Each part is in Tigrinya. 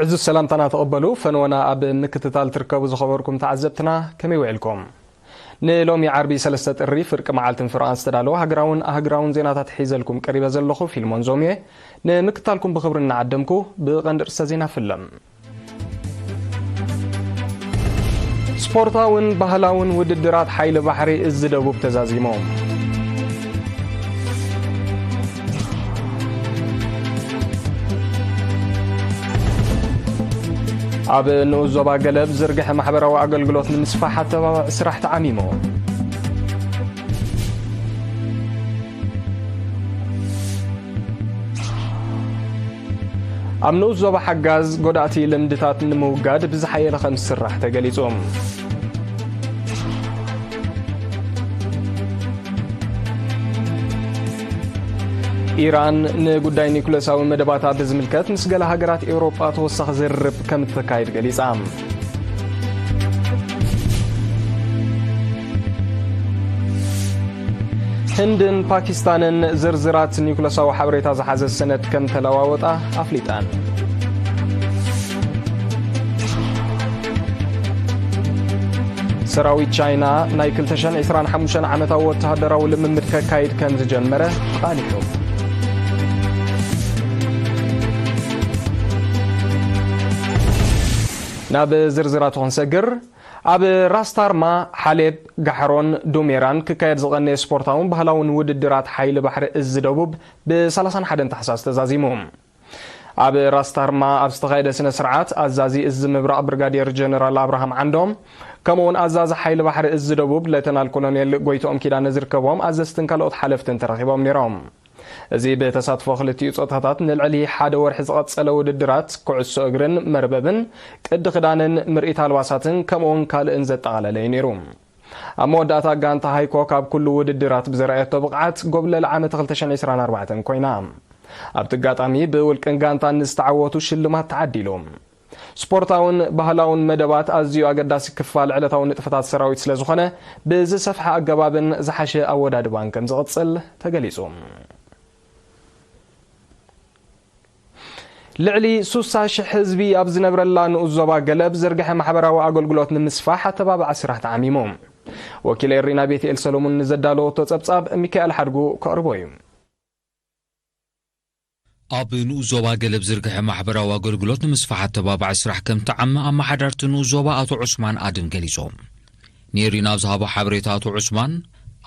ዕዙዝ ሰላምታና ተቐበሉ። ፈንወና ኣብ ምክትታል ትርከቡ ዝኸበርኩም ተዓዘብትና ከመይ ውዕልኩም? ንሎሚ ዓርቢ ሰለስተ ጥሪ ፍርቂ መዓልትን ፍርቓን ዝተዳለወ ሃገራውን ኣህግራውን ዜናታት ሒዘልኩም ቀሪበ ዘለኹ ፊልሞን ዞምየ። ንምክትታልኩም ብኽብሪ እናዓደምኩ ብቐንዲ ርእሰ ዜና ፍለም። ስፖርታውን ባህላውን ውድድራት ሓይሊ ባሕሪ እዚ ደቡብ ተዛዚሞም። ኣብ ንኡስ ዞባ ገለብ ዝርግሐ ማሕበራዊ ኣገልግሎት ንምስፋሕ ኣተባባዒ ስራሕ ተዓሚሙ። ኣብ ንኡስ ዞባ ሓጋዝ ጎዳእቲ ልምድታት ንምውጋድ ብዝሓየለ ከም ዝስራሕ ተገሊጹ። ኢራን ንጉዳይ ኒኩለሳዊ መደባታ ብዝምልከት ምስ ገለ ሃገራት ኤውሮጳ ተወሳኺ ዝርርብ ከም እተካይድ ገሊጻ። ህንድን ፓኪስታንን ዝርዝራት ኒኩለሳዊ ሓበሬታ ዝሓዘ ሰነድ ከም ተለዋወጣ ኣፍሊጠን። ሰራዊት ቻይና ናይ ክልተ ሽሕን ዕስራን ሓሙሽተን ዓመታዊ ወተሃደራዊ ልምምድ ከካይድ ከም ዝጀመረ ቃሊሑ። ናብ ዝርዝራቱ ክንሰግር፣ ኣብ ራስታርማ፣ ሓሌብ፣ ጋሕሮን ዱሜራን ክካየድ ዝቐነየ ስፖርታውን ባህላውን ውድድራት ሓይሊ ባሕሪ እዚ ደቡብ ብ ሰላሳን ሓደን ታሕሳስ ተዛዚሙ። ኣብ ራስታርማ ኣብ ዝተኻየደ ስነ ስርዓት፣ ኣዛዚ እዚ ምብራቕ ብርጋዴር ጀነራል ኣብርሃም ዓንዶም፣ ከምኡውን ኣዛዚ ሓይሊ ባሕሪ እዚ ደቡብ ሌተናል ኮሎኔል ጎይትኦም ኪዳነ ዝርከቦም ኣዘዝትን ካልኦት ሓለፍትን ተረኺቦም ነይሮም። እዚ ብተሳትፎ ክልቲኡ ጾታታት ንልዕሊ ሓደ ወርሒ ዝቐጸለ ውድድራት ኩዕሶ እግርን መርበብን፣ ቅዲ ክዳንን ምርኢት ኣልባሳትን ከምኡውን ካልእን ዘጠቓለለ እዩ ነይሩ። ኣብ መወዳእታ፣ ጋንታ ሃይኮ ካብ ኩሉ ውድድራት ብዘርኣየቶ ብቕዓት፣ ጎብለል ዓመት ክልተ ሽሕን ዕስራን ኣርባዕተን ኮይና። ኣብቲ ኣጋጣሚ፣ ብውልቅን ጋንታን ንዝተዓወቱ ሽልማት ተዓዲሉ። ስፖርታውን ባህላውን መደባት ኣዝዩ ኣገዳሲ ክፋል ዕለታዊ ንጥፈታት ሰራዊት ስለ ዝኾነ፣ ብዝሰፍሐ ኣገባብን ዝሓሸ ኣወዳድባን ከም ዝቕጽል ተገሊጹ። ልዕሊ ሱሳ ሽሕ ህዝቢ ኣብ ዝነብረላ ንኡስ ዞባ ገለብ ዝርግሐ ማሕበራዊ ኣገልግሎት ንምስፋሕ ኣተባባዒ ስራሕ ተዓሚሙ። ወኪል ኤሪና ቤትኤል ሰሎሙን ንዘዳለወቶ ጸብጻብ ሚካኤል ሓድጉ ከቕርቦ እዩ። ኣብ ንኡስ ዞባ ገለብ ዝርግሐ ማሕበራዊ ኣገልግሎት ንምስፋሕ ኣተባባዒ ስራሕ ከም ተዓመ ኣመሓዳርቲ ንኡስ ዞባ ኣቶ ዑስማን ኣድም ገሊጾም። ኔሪና ኣብ ዝሃቦ ሓበሬታ ኣቶ ዑስማን፣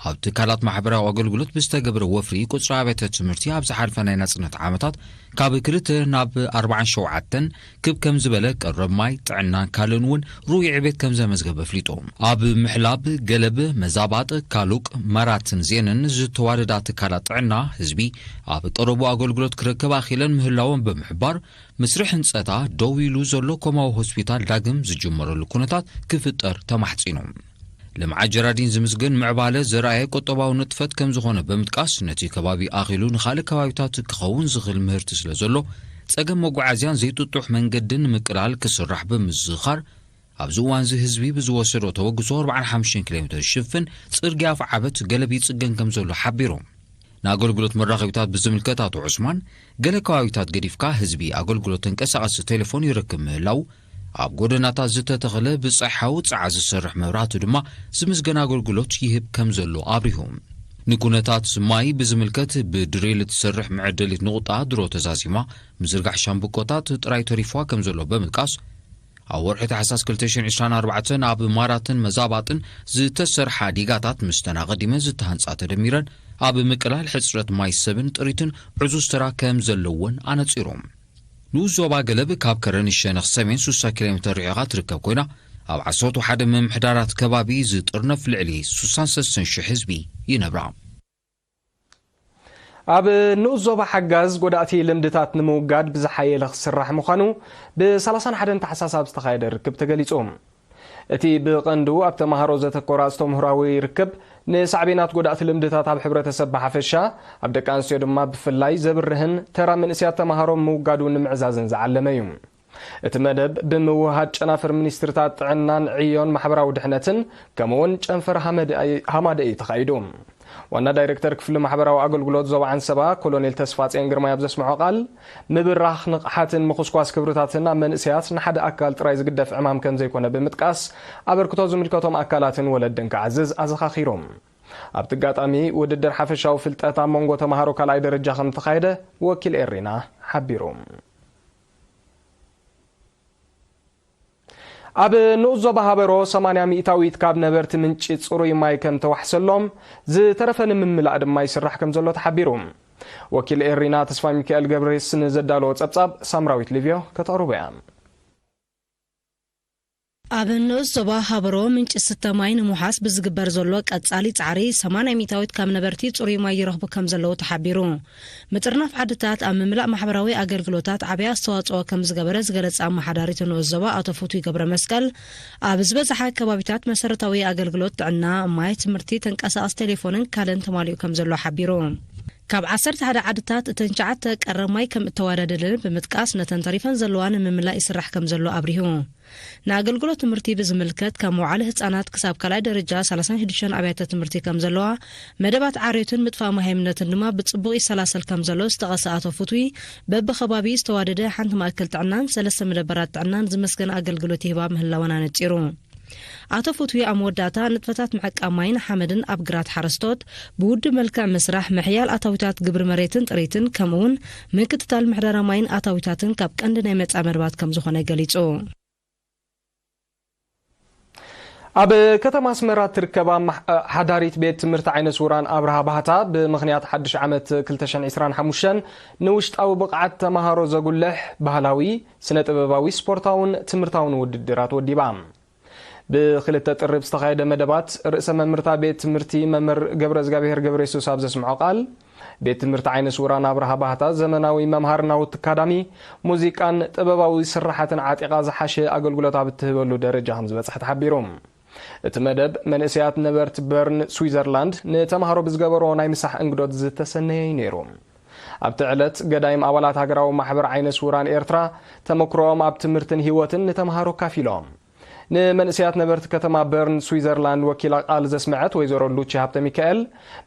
ኣብ ትካላት ማሕበራዊ ኣገልግሎት ብዝተገብረ ወፍሪ ቁጽሪ ኣብያተ ትምህርቲ ኣብ ዝሓልፈ ናይ ናጽነት ዓመታት ካብ ክልተ ናብ ኣርባዓን ሸውዓተን ክብ ከም ዝበለ፣ ቀረብ ማይ፣ ጥዕናን ካልእን እውን ርኡይ ዕቤት ከም ዘመዝገበ ኣፍሊጡ። ኣብ ምሕላብ ገለብ፣ መዛባጥ፣ ካሉቅ፣ መራትን ዜንን ዝተዋደዳ ትካላት ጥዕና ህዝቢ ኣብ ቀረቡ ኣገልግሎት ክረክብ ኣኽኢለን ምህላወን ብምሕባር፣ መስርሕ ህንጸታ ደው ኢሉ ዘሎ ኮማዊ ሆስፒታል ዳግም ዝጅመረሉ ኩነታት ክፍጠር ተማሕጺኑ። ልምዓት ጀራዲን ዝምስገን ምዕባለ ዘርኣየ ቁጠባዊ ንጥፈት ከም ዝኾነ ብምጥቃስ፣ ነቲ ከባቢ ኣኺሉ ንኻልእ ከባቢታት ክኸውን ዝኽእል ምህርቲ ስለ ዘሎ፣ ጸገም መጓዓዝያን ዘይጥጡሕ መንገድን ንምቅላል ክስራሕ ብምዝኻር፣ ኣብዚ እዋንዚ ህዝቢ ብዝወሰዶ ተበግሶ ኣርባዓን ሓሙሽተን ኪሎ ሜተር ዝሽፍን ጽርግያ ኣፍዓበት ገለብ ይጽገን ከም ዘሎ ሓቢሩ። ንኣገልግሎት መራኸቢታት ብዝምልከት ኣቶ ዑስማን፣ ገለ ከባቢታት ገዲፍካ ህዝቢ ኣገልግሎት ተንቀሳቓሲ ቴሌፎን ይረክብ ምህላው፣ ኣብ ጎደናታት ዝተተኽለ ብጸሓዊ ጸዓ ዝሰርሕ መብራህቲ ድማ ዝምስገን ኣገልግሎት ይህብ ከም ዘሎ ኣብሪሁ። ንኩነታት ማይ ብዝምልከት ብድሪል እትሰርሕ መዐደሊት ንቑጣ ድሮ ተዛዚማ፣ ምዝርጋሕ ሻምብቆታት ጥራይ ተሪፍዋ ከም ዘሎ ብምጥቃስ፣ ኣብ ወርሒ ታሕሳስ ክልተ ሽሕን ዕስራን ኣርባዕተን ኣብ ማራትን መዛባጥን ዝተሰርሓ ዲጋታት ምስተን ኣቐዲመን ዝተሃንጻ ተደሚረን፣ ኣብ ምቅላል ሕጽረት ማይ ሰብን ጥሪትን ዕዙዝ ተራ ከም ዘለወን ኣነጺሮም። ንኡስ ዞባ ገለብ ካብ ከረን ሸነኽ ሰሜን ስሳ ኪሎ ሜተር ርሒቓ ትርከብ ኮይና፣ ኣብ ዓሰርተ ሓደ ምምሕዳራት ከባቢ ዝጥርነፍ ልዕሊ ስሳን ሰለስተን ሽሕ ህዝቢ ይነብራ። ኣብ ንኡስ ዞባ ሓጋዝ ጎዳእቲ ልምድታት ንምውጋድ ብዝሓየለ ክስራሕ ምዃኑ ብ ሰላሳን ሓደን ታሕሳስ ኣብ ዝተኻየደ ርክብ ተገሊጹ። እቲ ብቐንዱ ኣብ ተማሃሮ ዘተኮረ ኣስተምህሮኣዊ ርክብ፣ ንሳዕቤናት ጎዳእቲ ልምድታት ኣብ ሕብረተሰብ ብሓፈሻ፣ ኣብ ደቂ ኣንስትዮ ድማ ብፍላይ ዘብርህን ተራ መንእሰያት ተማሃሮ ምውጋዱ ንምዕዛዝን ዝዓለመ እዩ። እቲ መደብ ብምውህሃድ ጨናፍር ሚኒስትሪታት ጥዕናን ዕዮን ማሕበራዊ ድሕነትን፣ ከምኡውን ጨንፈር ሃመደኢ፣ ሃማደኢ ተኻይዱ። ዋና ዳይሬክተር ክፍሊ ማሕበራዊ ኣገልግሎት ዞባ ዓንሰባ ኮሎኔል ተስፋጽዮን ግርማይ ኣብ ዘስምዖ ቃል፣ ምብራኽ ንቕሓትን ምኹስኳስ ክብርታትን ኣብ መንእሰያት ንሓደ ኣካል ጥራይ ዝግደፍ ዕማም ከም ዘይኮነ ብምጥቃስ፣ ኣበርክቶ ዝምልከቶም ኣካላትን ወለድን ክዓዝዝ ኣዘኻኺሩ። ኣብቲ ኣጋጣሚ፣ ውድድር ሓፈሻዊ ፍልጠት ኣብ መንጎ ተምሃሮ ካልኣይ ደረጃ ከም ዝተኻየደ ወኪል ኤሪና ሓቢሩ። ኣብ ንኡስ ዞባ ሃበሮ ሰማንያ ሚእታዊት ካብ ነበርቲ ምንጪ ጽሩይ ማይ ከም ተዋሕሰሎም፣ ዝተረፈ ንምምላእ ድማ ይስራሕ ከም ዘሎ ተሓቢሩ። ወኪል ኤሪና ተስፋ ሚካኤል ገብሬስ ንዘዳለዎ ጸብጻብ ሳምራዊት ሊቭዮ ከተቕርቦ እያ። ኣብ ንኡስ ዞባ ሃበሮ ምንጪ ስተ ማይ ንምውሓስ ብዝግበር ዘሎ ቀጻሊ ጻዕሪ ሰማንያ ሚእታዊት ካብ ነበርቲ ጽሩይ ማይ ይረኽቡ ከም ዘለዉ ተሓቢሩ። ምጥርናፍ ዓድታት ኣብ ምምላእ ማሕበራዊ ኣገልግሎታት ዓብዪ ኣስተዋጽኦ ከም ዝገበረ ዝገለጸ ኣመሓዳሪት ንኡስ ዞባ ኣቶ ፍቱይ ገብረ መስቀል፣ ኣብ ዝበዝሓ ከባቢታት መሰረታዊ ኣገልግሎት ጥዕና፣ ማይ፣ ትምህርቲ፣ ተንቀሳቐሲ ቴሌፎንን ካልእን ተማሊኡ ከም ዘሎ ሓቢሩ። ካብ ዓሰርተ ሓደ ዓድታት እተን ትሽዓተ ቀረብ ማይ ከም እተዋዳደደን ብምጥቃስ፣ ነተን ተሪፈን ዘለዋ ንምምላእ ይስራሕ ከም ዘሎ ኣብሪሁ። ንኣገልግሎት ትምህርቲ ብዝምልከት፣ ካብ መውዓሊ ህጻናት ክሳብ ካልኣይ ደረጃ ሰላሳን ሽዱሽተን ኣብያተ ትምህርቲ ከም ዘለዋ፣ መደባት ዓርዮትን ምጥፋእ መሃይምነትን ድማ ብጽቡቕ ይሰላሰል ከም ዘሎ ዝጠቐሰ ኣቶ ፍቱይ፣ በብኸባቢ ዝተዋደደ ሓንቲ ማእከል ጥዕናን ሰለስተ መደበራት ጥዕናን ዝመስገን ኣገልግሎት ይህባ ምህላወን ኣነጺሩ። ኣቶ ፍቱይ ኣብ መወዳእታ፣ ንጥፈታት ምዕቃብ ማይን ሓመድን ኣብ ግራት ሓረስቶት ብውዱብ መልክዕ ምስራሕ፣ ምሕያል ኣታዊታት ግብሪ መሬትን ጥሪትን፣ ከምኡ'ውን ምክትታል ምሕደራ ማይን ኣታዊታትን ካብ ቀንዲ ናይ መጻኢ መደባት ከም ዝኾነ ገሊጹ። ኣብ ከተማ ኣስመራ እትርከብ ኣመሓ-፣ ሓዳሪት ቤት ትምህርቲ ዓይነ ስውራን ኣብርሃ ባህታ፣ ብምኽንያት ሓድሽ ዓመት ክልተ ሽሕን ዕስራን ሓሙሽተን ንውሽጣዊ ብቕዓት ተመሃሮ ዘጉልሕ ባህላዊ፣ ስነ ጥበባዊ፣ ስፖርታውን ትምህርታውን ውድድራት ወዲባ። ብክልተ ጥሪ ብዝተኻየደ መደባት፣ ርእሰ መምህርታ ቤት ትምህርቲ መምህር ገብረ እግዚኣብሔር ገብረ የሱስ ኣብ ዘስምዖ ቃል፣ ቤት ትምህርቲ ዓይነ ስውራን ኣብርሃ ባህታ ዘመናዊ መምሃሪ ናውቲ ኣካዳሚ፣ ሙዚቃን ጥበባዊ ስርሓትን ዓጢቓ ዝሓሸ ኣገልግሎት ኣብ እትህበሉ ደረጃ ከም ዝበጽሐ ተሓቢሩ። እቲ መደብ፣ መንእሰያት ነበርቲ በርን ስዊዘርላንድ ንተምሃሮ ብዝገበርዎ ናይ ምሳሕ እንግዶት ዝተሰነየ እዩ ነይሩ። ኣብቲ ዕለት፣ ገዳይም ኣባላት ሃገራዊ ማሕበር ዓይነ ስውራን ኤርትራ፣ ተመክሮኦም ኣብ ትምህርትን ህይወትን ንተምሃሮ ኣካፊሎም። ንመንእሰያት ነበርቲ ከተማ በርን ስዊዘርላንድ ወኪላ ቃል ዘስመዐት ወይዘሮ ሉቺ ሃብተ ሚካኤል፣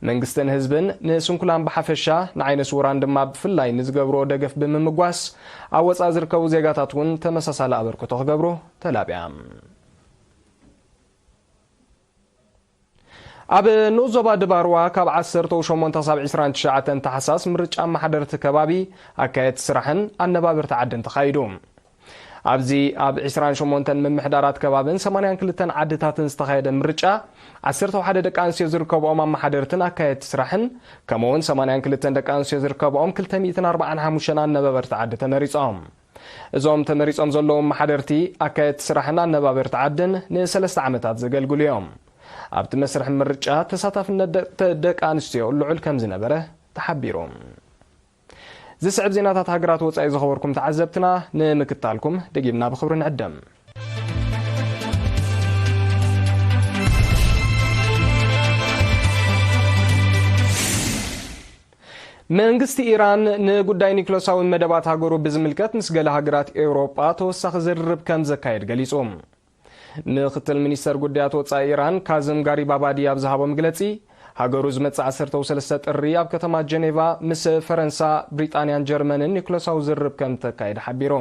መንግስትን ህዝብን ንስንኩላን ብሓፈሻ፣ ንዓይነ ስውራን ድማ ብፍላይ ንዝገብርዎ ደገፍ ብምምጓስ፣ ኣብ ወጻኢ ዝርከቡ ዜጋታት እውን ተመሳሳሊ ኣበርክቶ ክገብሩ ተላብያ። ኣብ ንኡስ ዞባ ድባርዋ ካብ ዓሰርተ ሸሞንተ ክሳብ ዕስራን ትሽዓተን ታሕሳስ ምርጫ ኣመሓደርቲ ከባቢ፣ ኣካየድቲ ስራሕን ኣነባበርቲ ዓድን ተኻይዱ። ኣብዚ ኣብ ዕስራን ሸሞንተን ምምሕዳራት ከባብን ሰማንያን ክልተን ዓድታትን ዝተኻየደ ምርጫ፣ ዓሰርተ ሓደ ደቂ ኣንስትዮ ዝርከብኦም ኣመሓደርትን ኣካየድቲ ስራሕን፣ ከምኡ'ውን ሰማንያን ክልተን ደቂ ኣንስትዮ ዝርከብኦም ክልተ ሚእትን ኣርባዓን ሓሙሽተን ኣነባበርቲ ዓዲ ተመሪጾም። እዞም ተመሪጾም ዘለዉ ኣመሓደርቲ፣ ኣካየድቲ ስራሕን ኣነባበርቲ ዓድን ንሰለስተ ዓመታት ዘገልግሉ እዮም። ኣብቲ መስርሕ ምርጫ ተሳታፍነት ደ-፣ ተ-፣ ደቂ ኣንስትዮ ልዑል ከም ዝነበረ ተሓቢሩ። ዝስዕብ ዜናታት ሃገራት ወጻኢ ዝኸበርኩም ተዓዘብትና፣ ንምክታልኩም ደጊምና ብኽብሪ ንዕደም። መንግስቲ ኢራን ንጉዳይ ኒክለሳዊ መደባት ሃገሩ ብዝምልከት ምስ ገለ ሃገራት ኤውሮጳ ተወሳኺ ዝርርብ ከም ዘካየድ ገሊጹ። ምክትል ሚኒስተር ጉዳያት ወጻኢ ኢራን ካዝም ጋሪባባዲ ኣብ ዝሃቦ መግለጺ፣ ሃገሩ ዝመጽእ ዓሰርተ ሰለስተ ጥሪ ኣብ ከተማ ጀኔቫ ምስ ፈረንሳ፣ ብሪጣንያን ጀርመንን ኒክለሳዊ ዝርርብ ከም ተካይድ ሓቢሩ።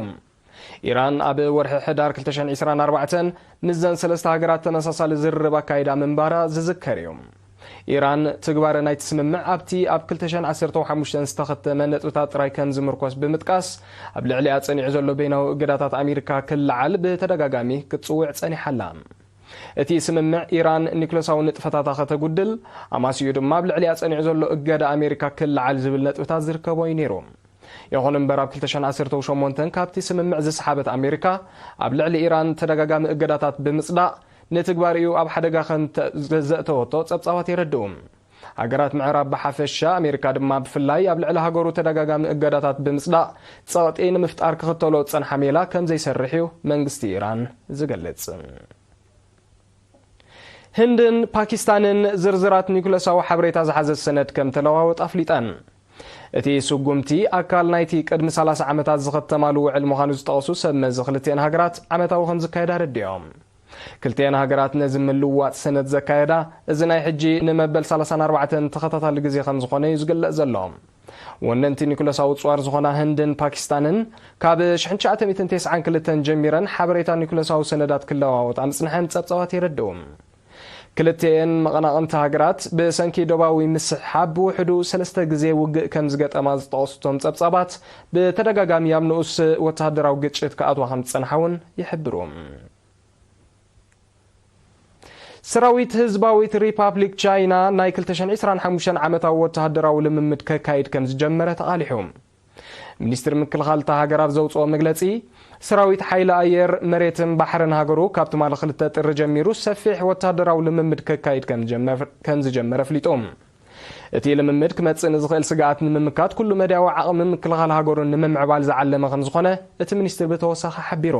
ኢራን ኣብ ወርሒ ሕዳር ክልተ ሽሕን ዕስራን ኣርባዕተን ምስዘን ሰለስተ ሃገራት ተመሳሳሊ ዝርርብ ኣካይዳ ምንባራ ዝዝከር እዩ። ኢራን ትግባረ ናይቲ ስምምዕ ኣብቲ ኣብ ክልተ ሽሕን ዓሰርተ ሓሙሽተን ዝተኸተመ ነጥብታት ጥራይ ከም ዝምርኮስ ብምጥቃስ፣ ኣብ ልዕሊኣ ጸኒዑ ዘሎ በይናዊ እገዳታት ኣሜሪካ ክለዓል ብተደጋጋሚ ክትጽውዕ ጸኒሓ ኣላ። እቲ ስምምዕ፣ ኢራን ኒክለሳዊ ንጥፈታታ ከተጉድል፣ ኣማሲኡ ድማ ኣብ ልዕሊኣ ጸኒዑ ዘሎ እገዳ ኣሜሪካ ክለዓል ዝብል ነጥብታት ዝርከቦ እዩ ነይሩ። ይኹን እምበር፣ ኣብ ክልተ ሽሕን ዓሰርተ ሸሞንተን ካብቲ ስምምዕ ዝሰሓበት ኣሜሪካ፣ ኣብ ልዕሊ ኢራን ተደጋጋሚ እገዳታት ብምጽዳቕ፣ ንትግባሪኡ ኣብ ሓደጋ ከም ተ-፣ ዘ-፣ ዘእተወቶ ጸብጻባት የረድኡ። ሃገራት ምዕራብ ብሓፈሻ፣ ኣሜሪካ ድማ ብፍላይ፣ ኣብ ልዕሊ ሃገሩ ተደጋጋሚ እገዳታት ብምጽዳቕ፣ ጸቕጢ ንምፍጣር ክኽተሎ ዝጸንሓ ሜላ ከም ዘይሰርሕ እዩ መንግስቲ ኢራን ዝገልጽ። ህንድን ፓኪስታንን ዝርዝራት ኒኩለሳዊ ሓበሬታ ዝሓዘ ሰነድ ከም ተለዋወጣ ኣፍሊጠን። እቲ ስጉምቲ፣ ኣካል ናይቲ ቅድሚ ሰላሳ ዓመታት ዝኸተማሉ ውዕል ምዃኑ ዝጠቐሱ ሰብ መዚ ክልቲአን ሃገራት፣ ዓመታዊ ከም ዝካየድ ኣረዲኦም። ክልቲኤን ሃገራት ነዚ ምልውዋጥ ሰነድ ዘካየዳ፣ እዚ ናይ ሕጂ ንመበል ሰላሳን ኣርባዕተን ተኸታታሊ ግዜ ከም ዝኾነ እዩ ዝግለጽ ዘሎ። ወነንቲ ኒኩለሳዊ ጽዋር ዝኾና ህንድን ፓኪስታንን ካብ ሽሕን ትሽዓተ ሚእትን ተስዓን ክልተን ጀሚረን ሓበሬታ ኒኩለሳዊ ሰነዳት ክለዋወጣ ምጽንሐን ጸብጻባት የረድኡ። ክልቲኤን መቐናቕንቲ ሃገራት ብሰንኪ ዶባዊ ምስሕሓብ ብውሕዱ ሰለስተ ግዜ ውግእ ከም ዝገጠማ ዝጠቐሱ እቶም ጸብጻባት፣ ብተደጋጋሚ ኣብ ንኡስ ወተሃደራዊ ግጭት ክኣትዋ ከም ዝጸንሓ እውን ይሕብሩ። ሰራዊት ህዝባዊት ሪፓብሊክ ቻይና ናይ ክልተ ሽሕን ዕስራን ሓሙሽተን ዓመታዊ ወተሃደራዊ ልምምድ ከካይድ ከም ዝጀመረ ተቓሊሑ። ሚኒስትሪ ምክልኻል እታ ሃገር ኣብ ዘውፅኦ መግለፂ፣ ሰራዊት ሓይሊ ኣየር፣ መሬትን ባሕርን ሃገሩ ካብ ትማሊ ክልተ ጥሪ ጀሚሩ ሰፊሕ ወተሃደራዊ ልምምድ ከካይድ ከም ዝጀመር-፣ ከም ዝጀመረ ኣፍሊጡ። እቲ ልምምድ ክመጽእ ንዝኽእል ስግኣት ንምምካት ኩሉ መዳያዊ ዓቕሚ ምክልኻል ሃገሩን ንምምዕባል ዝዓለመ ከም ዝኾነ እቲ ሚኒስትሪ ብተወሳኺ ሓቢሩ።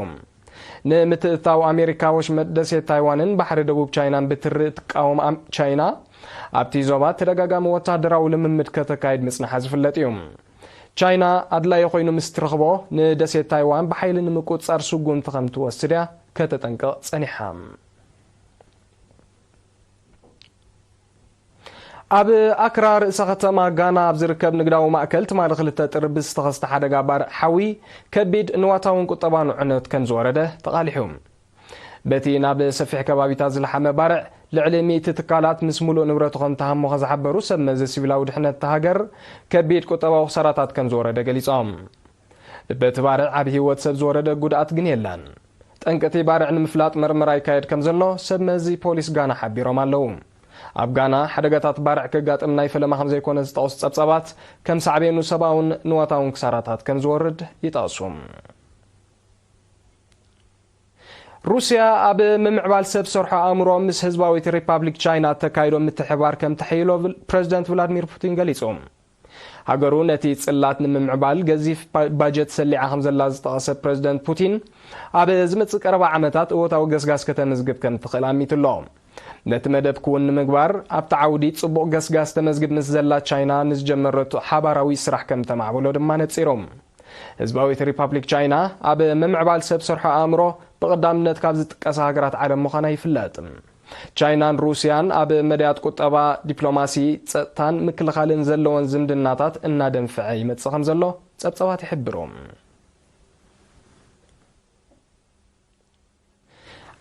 ንምትእትታው ኣሜሪካ ወሽመጥ ደሴት ታይዋንን ባሕሪ ደቡብ ቻይናን ብትሪ እትቃወም ኣም-፣ ቻይና ኣብቲ ዞባ ተደጋጋሚ ወታደራዊ ልምምድ ከተካይድ ምጽንሓ ዝፍለጥ እዩ። ቻይና ኣድላዪ ኮይኑ ምስ ትረኽቦ ንደሴት ታይዋን ብሓይሊ ንምቁጽጻር ስጉምቲ ከም ትወስድ እያ ከተጠንቅቕ ጸኒሓ። ኣብ ኣክራ ርእሰ ከተማ ጋና ኣብ ዝርከብ ንግዳዊ ማእከል ትማሊ ክልተ ጥሪ ብዝተኸስተ ሓደጋ ባርዕ ሓዊ ከቢድ ንዋታውን ቁጠባን ዕንወት ከም ዝወረደ ተቓሊሑ። በቲ ናብ ሰፊሕ ከባቢታት ዝለሓመ ባርዕ ልዕሊ ሚእቲ ትካላት ምስ ሙሉእ ንብረቱ ከም ተሃሞኸ ዝሓበሩ ሰብ መዚ ሲቪላዊ ድሕነት እታ ሃገር ከቢድ ቁጠባዊ ክሳራታት ከም ዝወረደ ገሊጾም። በቲ ባርዕ ኣብ ህይወት ሰብ ዝወረደ ጉድኣት ግን የለን። ጠንቂ እቲ ባርዕ ንምፍላጥ መርመራ ይካየድ ከም ዘሎ ሰብ መዚ ፖሊስ ጋና ሓቢሮም ኣለዉ። ኣብ ጋና ሓደጋታት ባርዕ ከጋጥም ናይ ፈለማ ከም ዘይኮነ ዝጠቕሱ ጸብጻባት፣ ከም ሳዕቤኑ ሰብኣውን ንዋታውን ክሳራታት ከም ዝወርድ ይጠቕሱ። ሩስያ ኣብ ምምዕባል ሰብ ሰርሖ ኣእምሮ ምስ ህዝባዊት ሪፓብሊክ ቻይና እተካይዶ ምትሕብባር ከም ተሐይሎ ፕረዚደንት ቭላድሚር ፑቲን ገሊጹ። ሃገሩ ነቲ ጽላት ንምምዕባል ገዚፍ ባ-፣ ባጀት ሰሊዓ ከም ዘላ ዝጠቐሰ ፕረዚደንት ፑቲን፣ ኣብ ዝመጽእ ቀረባ ዓመታት እወታዊ ገስጋስ ከተመዝግብ ከም ትኽእል ኣሚቱ ኣሎ። ነቲ መደብ ክውን ንምግባር፣ ኣብቲ ዓውዲ ጽቡቕ ገስጋስ ተመዝግብ ምስ ዘላ ቻይና ንዝጀመረቶ ሓባራዊ ስራሕ ከም ተማዕበሎ ድማ ነጺሩ። ህዝባዊት ሪፓብሊክ ቻይና ኣብ ምምዕባል ሰብ ሰርሖ ኣእምሮ ብቐዳምነት ካብ ዝጥቀሳ ሃገራት ዓለም ምዃና ይፍለጥ። ቻይናን ሩስያን ኣብ መዳያት ቁጠባ፣ ዲፕሎማሲ፣ ጸጥታን ምክልኻልን ዘለወን ዝምድናታት እናደንፍዐ ይመጽእ ከም ዘሎ ጸብጻባት ይሕብሩ።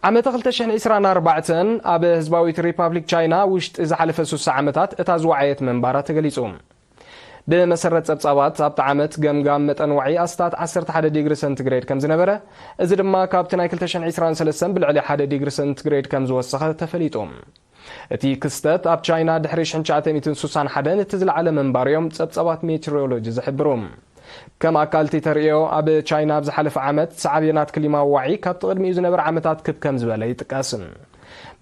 ዓመተ ክልተ ሽሕን ዕስራን ኣርባዕተን ኣብ ህዝባዊት ሪፓብሊክ ቻይና ውሽጢ ዝሓለፈ ሱሳ ዓመታት እታ ዝወዓየት ምንባራ ተገሊጹ። ብመሰረት ጸብጻባት፣ ኣብቲ ዓመት ገምጋም መጠን ዋዒ ኣስታት ዓሰርተ ሓደ ዲግሪ ሰንቲግሬድ ከም ዝነበረ፣ እዚ ድማ ካብቲ ናይ ክልተ ሽሕን ዕስራን ሰለስተን ብልዕሊ ሓደ ዲግሪ ሰንቲግሬድ ከም ዝወሰኸ ተፈሊጡ። እቲ ክስተት ኣብ ቻይና ድሕሪ ሽሕን ትሽዓተ ሚእትን ሱሳን ሓደን እቲ ዝለዓለ ምንባር እዮም ጸብጻባት ሜትሮሎጂ ዝሕብሩ። ከም ኣካል እቲ ተርእዮ፣ ኣብ ቻይና ኣብ ዝሓለፈ ዓመት ሳዕቤናት ክሊማዊ ዋዒ ካብቲ ቅድሚኡ ዝነበረ ዓመታት ክብ ከም ዝበለ ይጥቀስ።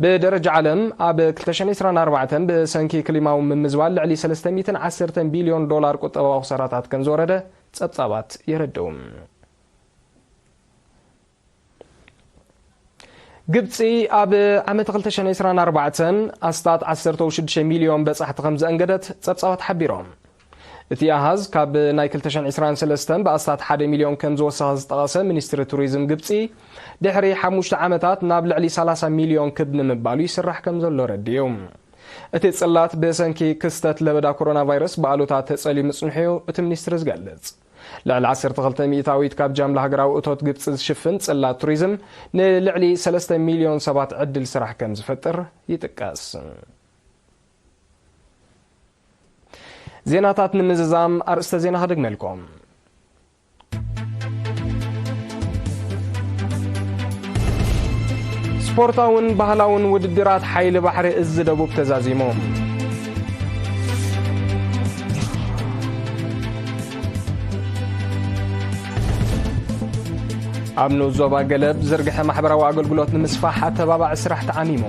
ብደረጃ ዓለም፣ ኣብ ክልተ ሽሕን ዕስራን ኣርባዕተን ብሰንኪ ክሊማዊ ምምዝባል ልዕሊ ሰለስተ ሚእትን ዓሰርተን ቢልዮን ዶላር ቁጠባዊ ክሳራታት ከም ዝወረደ ጸብጻባት የረድኡ። ግብጺ ኣብ ዓመት ክልተ ሽሕን ዕስራን ኣርባዕተን ኣስታት ዓሰርተ ሽዱሽተ ሚልዮን በጻሕቲ ከም ዘእንገደት ጸብጻባት ሓቢሮም። እቲ ኣሃዝ ካብ ናይ ክልተ ሽሕን ዕስራን ሰለስተን ብኣስታት ሓደ ሚልዮን ከም ዝወሰኸ ዝጠቐሰ ሚኒስትሪ ቱሪዝም ግብጺ፣ ድሕሪ ሓሙሽተ ዓመታት ናብ ልዕሊ ሰላሳ ሚልዮን ክብ ንምባሉ ይስራሕ ከም ዘሎ ረድዩ። እቲ ጽላት ብሰንኪ ክስተት ለበዳ ኮሮና ቫይረስ ብኣሉታ ተጸልዩ ምጽንሑ እዩ እቲ ሚኒስትሪ ዝገልጽ። ልዕሊ ዓሰርተ ክልተ ሚእታዊት ካብ ጃምላ ሃገራዊ እቶት ግብጺ ዝሽፍን ጽላት ቱሪዝም ንልዕሊ ሰለስተ ሚልዮን ሰባት ዕድል ስራሕ ከም ዝፈጥር ይጥቀስ። ዜናታት ንምዝዛም ኣርእስተ ዜና ክደግመልኩም። ስፖርታውን ባህላውን ውድድራት ሓይሊ ባሕሪ እዚ ደቡብ ተዛዚሙ። ኣብ ንኡስ ዞባ ገለብ ዝርግሐ ማሕበራዊ ኣገልግሎት ንምስፋሕ ኣተባባዒ ስራሕ ተዓሚሙ።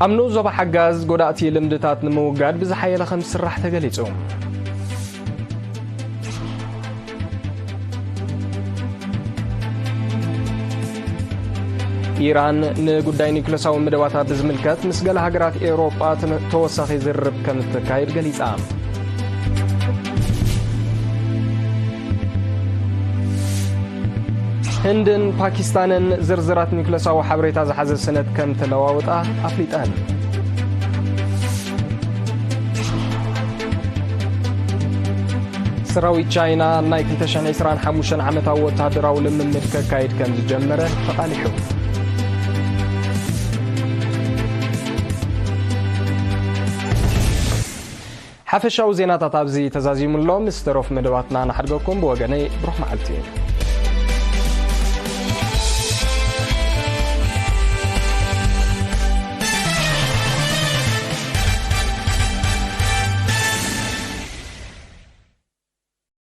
ኣብ ንኡስ ዞባ ሓጋዝ ጎዳእቲ ልምድታት ንምውጋድ ብዝሓየለ ከም ዝስራሕ ተገሊጹ። ኢራን ንጉዳይ ኒውክለሳዊ መደባታ ብዝምልከት ምስ ገለ ሃገራት ኤውሮጳ ተወሳኺ ዝርርብ ከም እትካየድ ገሊጻ። ህንድን ፓኪስታንን ዝርዝራት ኒውክለሳዊ ሓበሬታ ዝሓዘ ሰነድ ከም ተለዋወጣ ኣፍሊጠን። ሰራዊት ቻይና ናይ ክልተ ሽሕን ዕስራን ሓሙሽተን ዓመታዊ ወተሃደራዊ ልምምድ ከካይድ ከም ዝጀመረ ተቓሊሑ። ሓፈሻዊ ዜናታት ኣብዚ ተዛዚሙ ኣሎ። ምስ ተረፉ መደባትና ንሓድገኩም። ብወገነይ ብሩኽ መዓልቲ።